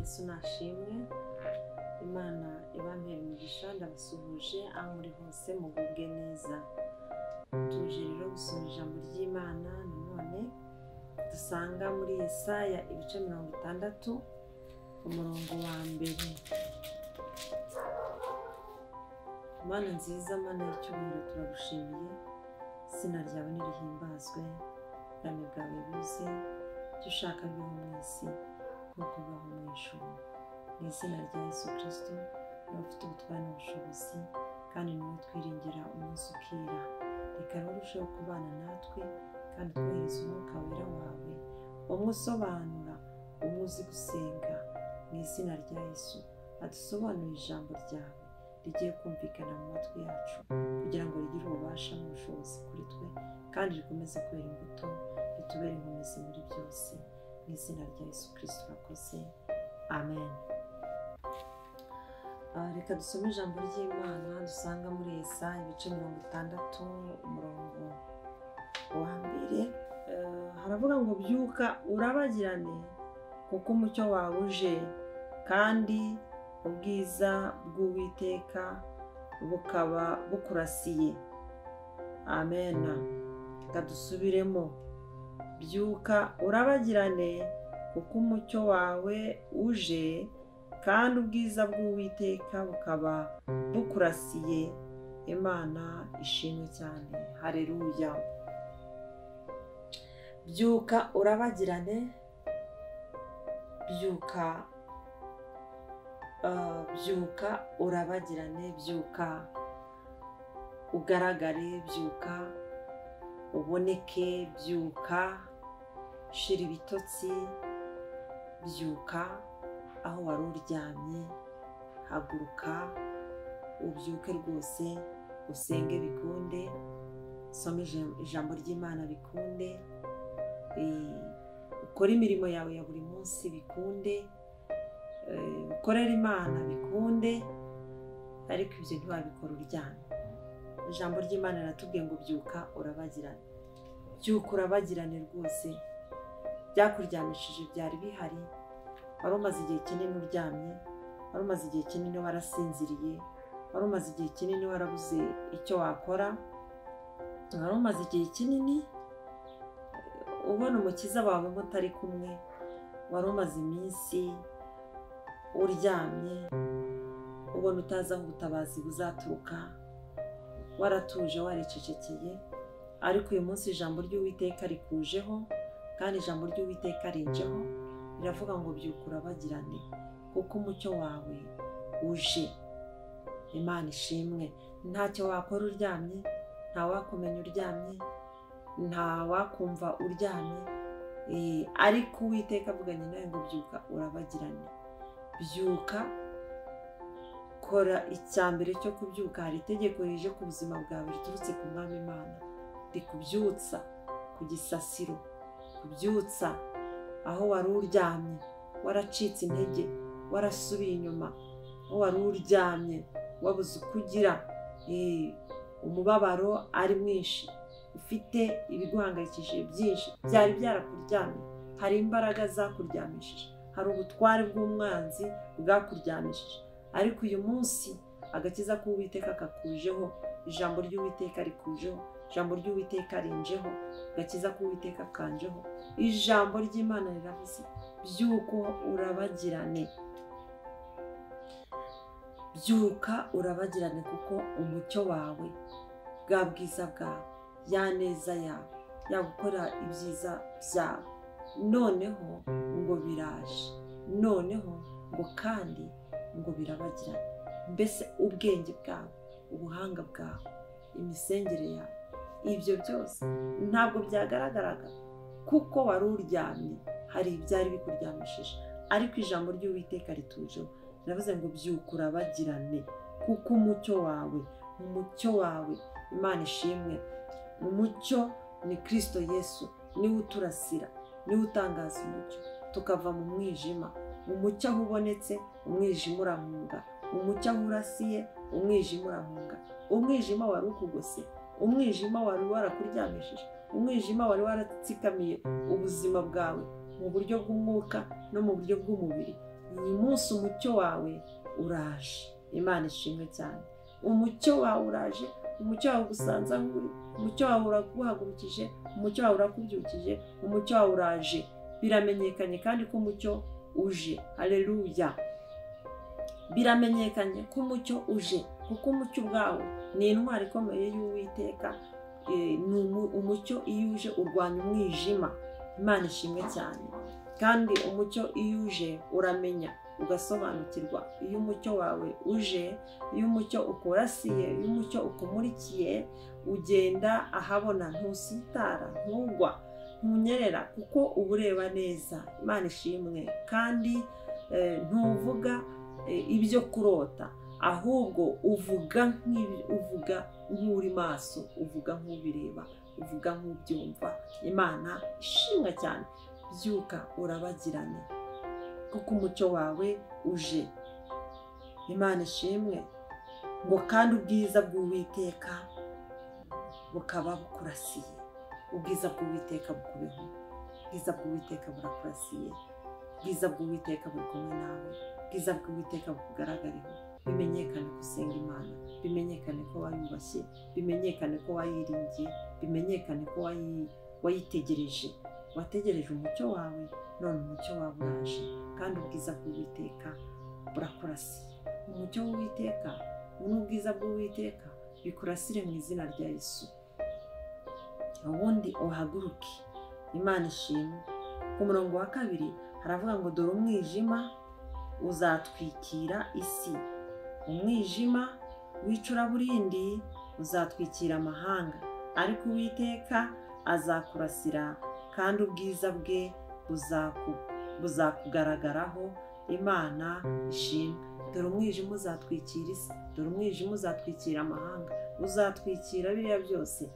Yesu nashimwe. Imana ibampere umugisha, ndabasuhuje aho muri hose mugubwe neza. Tuje rero gusoma ijambo ry'Imana nanone dusanga muri Yesaya ibice 60 umurongo wa mbere. Mana nziza, Mana y'icyubahiro, turagushimiye, izina ryawe nirihimbazwe, ubwami bwawe buze, icyo ushaka bibeho mu isi nk'uko bibaho mu ijuru. Mu izina rya Yesu Kristo, niwe ufite ubutware n'ubushobozi, kandi niwe twiringira umunsi ukira. Reka rero urusheho kubana natwe, kandi twohereze umwuka wera wawe, umwe usobanura, umwe uzi gusenga. Mu izina rya Yesu, adusobanurire ijambo ryawe rigiye kumvikana mu matwi yacu, kugira ngo rigire ububasha n'ubushobozi kuri twe, kandi rikomeze kwera imbuto, ritubere inkomezi muri byose. Mu izina rya Yesu Kristo urakoze, amen. Reka dusome ijambo ry'Imana dusanga muri Yesaya ibice 60 umurongo wa mbere. Haravuga ngo byuka urabagirane, kuko umucyo wawe uje, kandi ubwiza bw'Uwiteka bukaba bukurasiye. Amen. Reka dusubiremo. Byuka urabagirane, kuko umucyo wawe uje, kandi ubwiza bw'Uwiteka bukaba bukurasiye. Imana ishimwe cyane. Haleluya. Byuka urabagirane, byuka byuka urabagirane, byuka ugaragare, byuka uboneke, byuka shira ibitotsi, byuka aho wari uryamye, haguruka ubyuke rwose, usenge bikunde, usome ijambo ry'Imana bikunde, ukore imirimo yawe ya buri munsi bikunde, ukorera Imana bikunde, ariko ibyo ntiwabikora uryamye. Ijambo ry'Imana riratubwiye ngo byuka urabagirane. Byuka urabagirane rwose. Byakuryamishije byari bihari, wari umaze igihe kinini uryamye, wari umaze igihe kinini warasinziriye, wari umaze igihe kinini warabuze icyo wakora, wari umaze igihe kinini ubona umukiza wawe mutari kumwe, wari umaze iminsi uryamye ubona utazi aho ubutabazi buzaturuka, waratuje waricecekeye. Ariko uyu munsi ijambo ry'Uwiteka rikujeho, kandi ijambo ry'Uwiteka rinjeho, riravuga ngo byuka urabagirane, kuko umucyo wawe uje. Imana ishimwe. Ntacyo wakora uryamye, nta wakumenya uryamye, nta wakumva uryamye, ariko Uwiteka avuganye nawe ngo byuka urabagirane. Byuka, kora icyambere cyo kubyuka. Hari itegeko rije ku buzima bwawe riturutse ku Mwami Imana, rikubyutsa ku gisasiro, kubyutsa aho wari uryamye waracitse intege, warasubiye inyuma, aho wari uryamye wabuze uko ugira, umubabaro ari mwinshi, ufite ibiguhangayikishije byinshi, byari byarakuryamye. Hari imbaraga zakuryamishije, hari ubutware bw'umwanzi bwakuryamishije, ariko uyu munsi agakiza k'Uwiteka kakujeho, ijambo ry'Uwiteka rikujeho, ijambo ry'Uwiteka rinjeho, agakiza k'Uwiteka kanjeho. Ijambo ry'Imana riravuze byuka urabagirane, byuka urabagirane, kuko umucyo wawe, bwa bwiza bwawe, ya neza yawe, yagukora ibyiza byawe, noneho ngo biraje, noneho ngo kandi ngo birabagirane. Mbese ubwenge bwawe, ubuhanga bwawe, imisengere yawe, ibyo byose ntabwo byagaragaraga kuko wari uryamye, hari ibyari bikuryamishije. Ariko ijambo ry'Uwiteka ritujeho, riravuze ngo byuka urabagirane, kuko umucyo wawe, umucyo wawe, Imana ishimwe, umucyo ni Kristo Yesu, niwe uturasira, niwe utangaza umucyo, tukava mu mwijima. Umucyo aho ubonetse, umwijima urahunga. Umucyo aho urasiye, umwijima urahunga. Umwijima wari ukugose, umwijima wari warakuryamishije, umwijima wari waratsikamiye ubuzima bwawe mu buryo bw'umwuka no mu buryo bw'umubiri. Uyu munsi umucyo wawe uraje. Imana ishimwe cyane. Umucyo wawe uraje, umucyo wawe ugusanze aho uri, umucyo wawe uraguhagurukije, umucyo wawe urakubyukije, umucyo wawe uraje. Biramenyekanye kandi ko umucyo uje. Haleluya. Biramenyekanye ko umucyo uje, kuko umucyo ubwawe ni intwari ikomeye y'Uwiteka. Ni umucyo iyo uje urwanya umwijima. Imana ishimwe cyane. Kandi umucyo iyo uje uramenya, ugasobanukirwa. Iyo umucyo wawe uje, iyo umucyo ukurasiye, iyo umucyo ukumurikiye, ugenda ahabona, ntusitara, ntugwa, ntunyerera, kuko uba ureba neza. Imana ishimwe. Kandi ntuvuga ibyo kurota, ahubwo uvuga nk'uri maso, uvuga nk'ubireba, uvuga nk'ubyumva. Imana ishimwe cyane. Byuka urabagirane, kuko umucyo wawe uje. Imana ishimwe. Ngo kandi ubwiza bw'Uwiteka bukaba bukurasiye. Ubwiza bw'Uwiteka bukubeho. Ubwiza bw'Uwiteka burakurasiye. Ubwiza bw'Uwiteka buri kumwe nawe. Ubwiza bw'Uwiteka bukugaragareho. Bimenyekane ko usenga Imana, bimenyekane ko wayubashye, bimenyekane ko wayiringiye, bimenyekane ko wayitegereje. Wategereje umucyo wawe, none umucyo wawe uraje, kandi ubwiza bw'Uwiteka burakurasiye. Umucyo w'Uwiteka n'ubwiza bw'Uwiteka bikurasire mu izina rya Yesu. Ubundi uhaguruke. Imana ishimwe. Ku murongo wa 2 haravuga ngo dore umwijima uzatwikira isi, umwijima w'icuraburindi uzatwikira amahanga, ariko Uwiteka azakurasira, kandi ubwiza bwe buzakugaragaraho. Imana ishimwe. Dore umwijima uzatwikira isi, dore umwijima uzatwikira amahanga, uzatwikira biriya byose,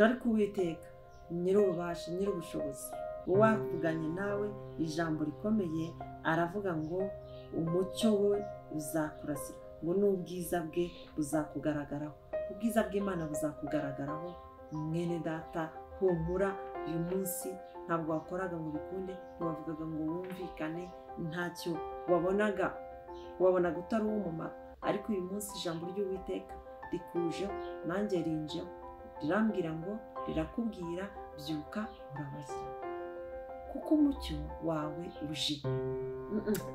ariko Uwiteka nyir'ububasha, nyir'ubushobozi, uwavuganye nawe ijambo rikomeye, aravuga ngo umucyo we uzakurasira, ngo n'ubwiza bwe buzakugaragaraho. Ubwiza bw'Imana buzakugaragaraho. Mwene data, humura. Uyu munsi ntabwo wakoraga ngo bikunde, ntiwavugaga ngo wumvikane, ntacyo wabonaga, wabonaga utari uw'umumaro, ariko uyu munsi ijambo ry'Uwiteka rikujeho, nanjye rinjeho, rirambwira ngo, rirakubwira, byuka urabagirane, kuko umucyo wawe uje.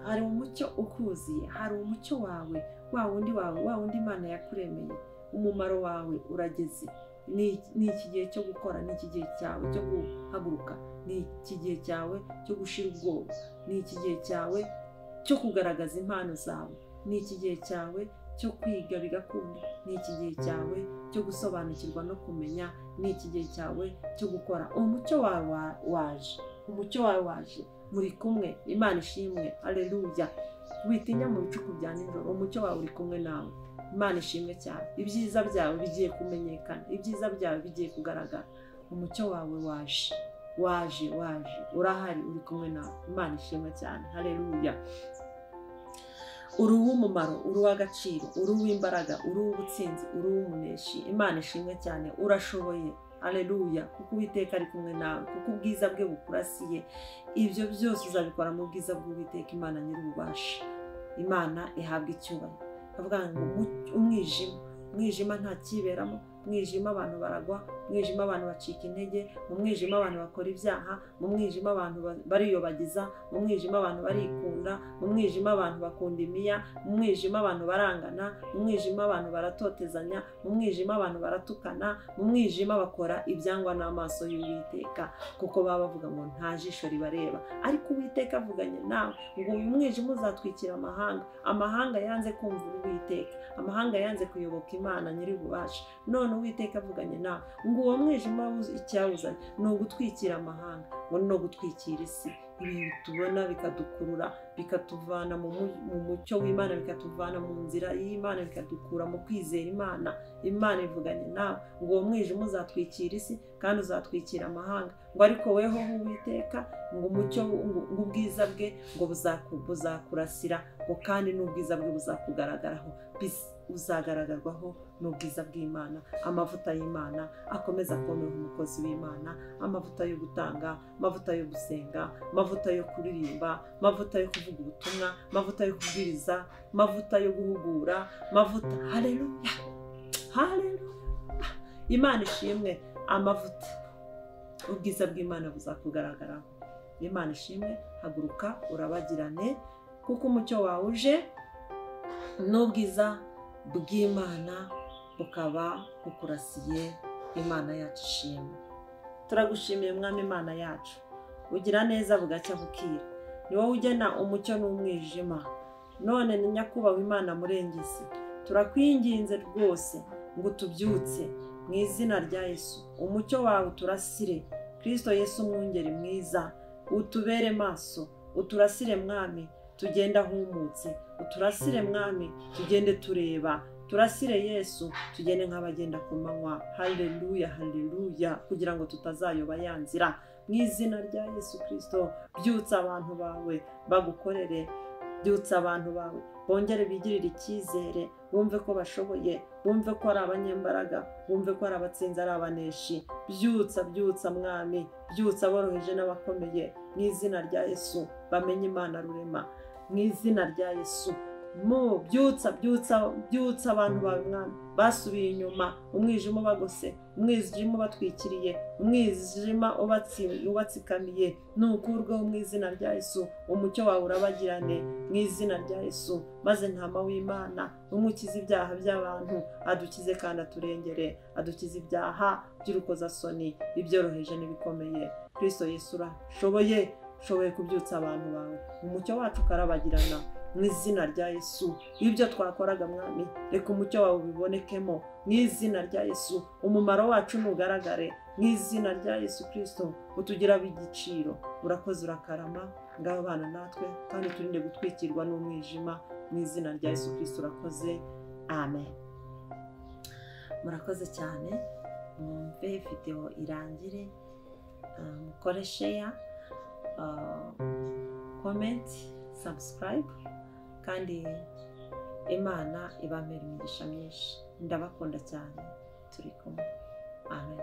Hari umucyo ukuziye, hari umucyo wawe, wa wundi wawe, wa wundi Imana yakuremeye. Umumaro wawe urageze. Ni iki gihe cyo gukora, ni iki gihe cyawe cyo guhaguruka, ni iki gihe cyawe cyo gushira ubwoba, ni iki gihe cyawe cyo kugaragaza impano zawe, ni iki gihe cyawe cyo kwiga bigakunda, ni iki gihe cyawe cyo gusobanukirwa no kumenya, ni iki gihe cyawe cyo gukora. Umucyo wawe waje, umucyo wawe waje, muri kumwe. Imana ishimwe. Haleluya. Witinya mu bicuku bya nijoro, umucyo wawe uri kumwe nawe. Imana ishimwe cyane. Ibyiza byawe bigiye kumenyekana, ibyiza byawe bigiye kugaragara. Umucyo wawe waje, waje, waje, urahari, uri kumwe nawe. Imana ishimwe cyane. Haleluya. Uri uw'umumaro, uri uw'agaciro, uri uw'imbaraga, uri uw'ubutsinzi, uri uw'umuneshi. Imana ishimwe cyane. Urashoboye. Haleluya. Kuko Uwiteka ari kumwe nawe, kuko ubwiza bwe bukurasiye. Ibyo byose uzabikora mu bwiza bw'Uwiteka Imana nyir'ububasha. Imana ihabwa icyubahiro. Avuga ngo umwijima nta kiberamo, mwijima abantu baragwa, mwijima abantu bacika intege, mu mwijima abantu bakora ibyaha, mu mwijima abantu bariyobagiza, mu mwijima abantu barikunda, mu mwijima abantu bakunda imiya, mu mwijima abantu barangana, mu mwijima abantu baratotezanya, mu mwijima abantu baratukana, mu mwijima bakora ibyangwa n'amaso y'Uwiteka, kuko baba bavuga ngo nta jisho ribareba. Ariko Uwiteka avuganye nawe ngo uyu mwijima uzatwikira amahanga. Amahanga yanze kumvira Uwiteka, amahanga yanze kuyoboka Imana nyir'ububasha. None Uwiteka avuganye nawe ngo uwo mwijima icyawuzanye ni ugutwikira amahanga, ngo no gutwikira isi. Ibi tubona bikadukurura, bikatuvana mu mucyo w'Imana, bikatuvana mu nzira y'Imana, bikadukura mu kwizera Imana. Imana ivuganye nawe ngo uwo mwijima uzatwikira isi kandi uzatwikira amahanga, ngo ariko weho Uwiteka ngo umucyo, ngo ubwiza bwe ngo buzakurasira, ngo kandi n'ubwiza bwe buzakugaragaraho. Uzagaragarwaho n'ubwiza bw'Imana. Amavuta y'Imana akomeza komera umukozi w'Imana, amavuta yo gutanga, amavuta yo gusenga, amavuta yo kuririmba, amavuta yo kuvuga kuvuga ubutumwa, amavuta yo kubwiriza, amavuta yo guhugura, amavuta. Haleluya, haleluya, Imana ishimwe. Amavuta, ubwiza bw'Imana buzakugaragaraho. Imana ishimwe. Haguruka urabagirane, kuko umucyo wawe uje n'ubwiza bw'Imana bukaba bukurasiye. Imana yacu ishimwe. Turagushimiye Mwami Imana yacu, ugira neza bugacya bukira, ni wowe ugena umucyo n'umwijima. None ni nyakubahwa Imana murengezi, turakwinginze rwose ngo tubyutse mu izina rya Yesu. Umucyo wawe uturasire, Kristo Yesu umwungeri mwiza, utubere maso, uturasire Mwami, tugende ahumutse, uturasire Mwami, tugende tureba, turasire Yesu, tugende nk'abagenda ku manywa. Haleluya, haleluya, kugira ngo tutazayoba ya nzira. Mu izina rya Yesu Kristo, byutsa abantu bawe bagukorere, byutsa abantu bawe bongere bigirire icyizere, bumve ko bashoboye, bumve ko ari abanyembaraga, bumve ko ari abatsinzi, ari abaneshi. Byutsa, byutsa Mwami, byutsa aboroheje n'abakomeye mu izina rya Yesu, bamenye Imana rurema mu izina rya Yesu. Mu byutsa, byutsa, byutsa abantu bawe Mwami basubiye inyuma, umwijima ubagose, umwijima ubatwikiriye, umwijima ubatsikamiye, nukurweho mu izina rya Yesu. Umucyo wawe urabagirane mu izina rya Yesu, maze ntama w'Imana umukize ibyaha by'abantu, adukize kandi aturengere, adukize ibyaha by'urukozasoni, ibyoroheje n'ibikomeye. Kristo Yesu urashoboye, ushoboye kubyutsa abantu bawe, umucyo wacu ukarabagirana mu izina rya Yesu. Ibyo twakoraga Mwami, reka umucyo wawe ubibonekemo mu izina rya Yesu. Umumaro wacu nugaragare mu izina rya Yesu Kristo, utugira igiciro. Urakoze, urakarama, ngaho bana natwe kandi turinde gutwikirwa n'umwijima mu izina rya Yesu Kristo. Urakoze, amen. Murakoze cyane, mwumve video irangire, mukore share, comment, subscribe, kandi Imana ibamere imigisha myinshi. Ndabakunda cyane, turi kumwe, amen.